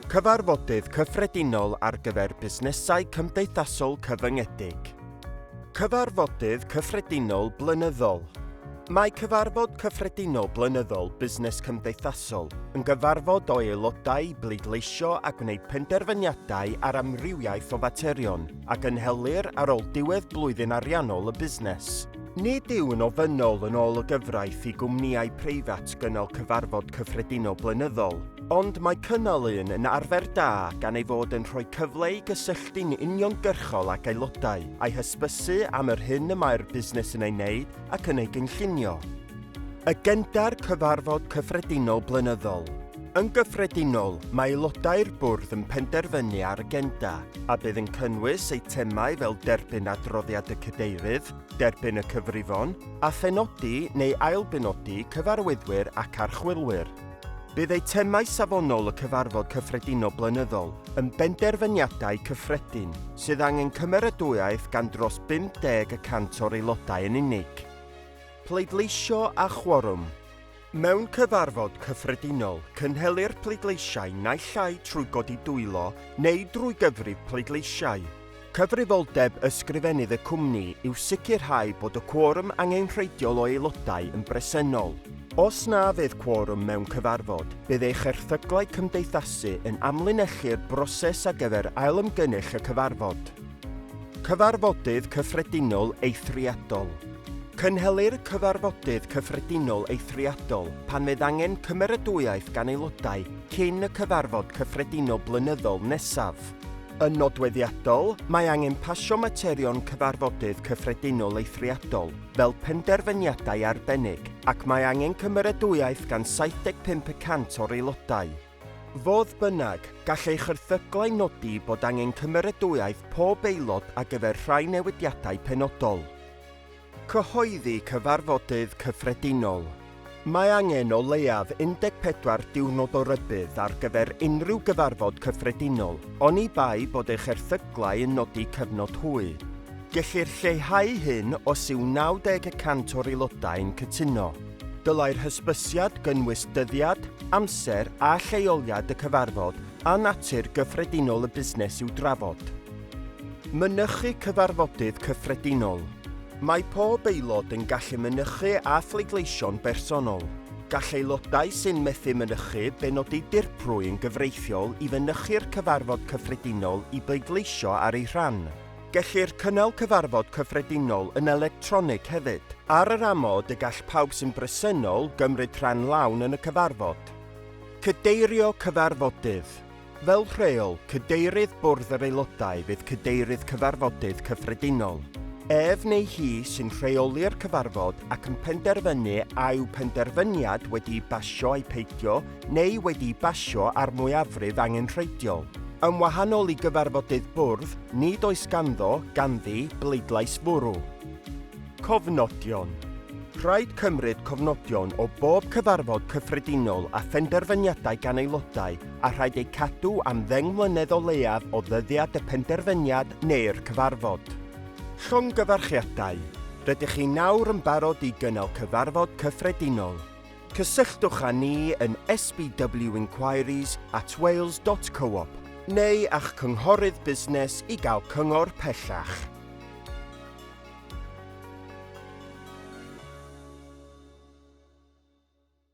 Cyfarfodydd cyffredinol ar gyfer busnesau cymdeithasol cyfyngedig. Cyfarfodydd cyffredinol blynyddol. Mae cyfarfod cyffredinol blynyddol Busnes Cymdeithasol yn gyfarfod o aelodau i bleidleisio a gwneud penderfyniadau ar amrywiaeth o faterion a gynhelir ar ôl diwedd blwyddyn ariannol y busnes. Nid yw'n ofynnol yn ôl y gyfraith i gwmnïau preifat gynnal cyfarfod cyffredinol blynyddol, ond mae cynnal un yn arfer da gan ei fod yn rhoi cyfle i gysylltu'n uniongyrchol ag aelodau, a'u hysbysu am yr hyn y mae'r busnes yn ei wneud ac yn ei gynllunio. Agenda'r Cyfarfod Cyffredinol Blynyddol. Yn gyffredinol, mae aelodau'r Bwrdd yn penderfynu ar agenda, a bydd yn cynnwys eitemau fel derbyn adroddiad y Cadeirydd, derbyn y cyfrifon, a phenodi neu ailbenodi cyfarwyddwyr ac archwilwyr. Bydd eitemau safonol y Cyfarfod Cyffredinol Blynyddol yn benderfyniadau cyffredin sydd angen cymeradwyaeth gan dros 50 y cant o'r aelodau yn unig. Pleidleisio a chworwm. Mewn cyfarfod cyffredinol, cynhelir pleidleisiau naill ai trwy godi dwylo neu drwy gyfrif pleidleisiau. Cyfrifoldeb ysgrifennydd y cwmni yw sicrhau bod y cworwm angenrheidiol o aelodau yn bresennol. Os na fydd cworwm mewn cyfarfod, bydd eich erthyglau cymdeithasu yn amlinellu'r broses ar gyfer ailymgynnull y cyfarfod. Cyfarfodydd cyffredinol eithriadol. Cynhelir cyfarfodydd cyffredinol eithriadol pan fydd angen cymeradwyaeth gan aelodau cyn y cyfarfod cyffredinol blynyddol nesaf. Yn nodweddiadol, mae angen pasio materion cyfarfodydd cyffredinol eithriadol fel penderfyniadau arbennig ac mae angen cymeradwyaeth gan 75 y cant o'r aelodau. Fodd bynnag, gall eich erthyglau nodi bod angen cymeradwyaeth pob aelod ar gyfer rhai newidiadau penodol. Cyhoeddi cyfarfodydd cyffredinol. Mae angen o leiaf 14 diwrnod o rybudd ar gyfer unrhyw gyfarfod cyffredinol, oni bai bod eich erthyglau yn nodi cyfnod hwy. Gellir lleihau hyn os yw 90 y cant o'r aelodau'n cytuno. Dylai'r hysbysiad gynnwys dyddiad, amser a lleoliad y cyfarfod a natur gyffredinol y busnes i'w drafod. Mynychu cyfarfodydd cyffredinol. Mae pob aelod yn gallu mynychu a phleidleisio'n bersonol. Gall aelodau sy'n methu mynychu benodi dirprwy yn gyfreithiol i fynychu'r cyfarfod cyffredinol i bleidleisio ar eu rhan. Gellir cynnal cyfarfod cyffredinol yn electronig hefyd, ar yr amod y gall pawb sy'n bresennol gymryd rhan lawn yn y cyfarfod. Cadeirio cyfarfodydd. Fel rheol, cadeirydd Bwrdd yr Aelodau fydd cadeirydd cyfarfodydd cyffredinol. Ef neu hi sy'n rheoli'r cyfarfod ac yn penderfynu a yw penderfyniad wedi'i basio ai peidio neu wedi'i basio â'r mwyafrif angenrheidiol. Yn wahanol i gyfarfodydd bwrdd, nid oes ganddo, ganddi, bleidlais fwrw. Cofnodion. Rhaid cymryd cofnodion o bob cyfarfod cyffredinol a phenderfyniadau gan aelodau a rhaid eu cadw am ddeng mlynedd o leiaf o ddyddiad y penderfyniad neu'r cyfarfod. Llongyfarchiadau! Rydych chi nawr yn barod i gynnal cyfarfod cyffredinol. Cysylltwch â ni yn sbwinquiries at wales dot co-op neu â'ch cynghorydd busnes i gael cyngor pellach.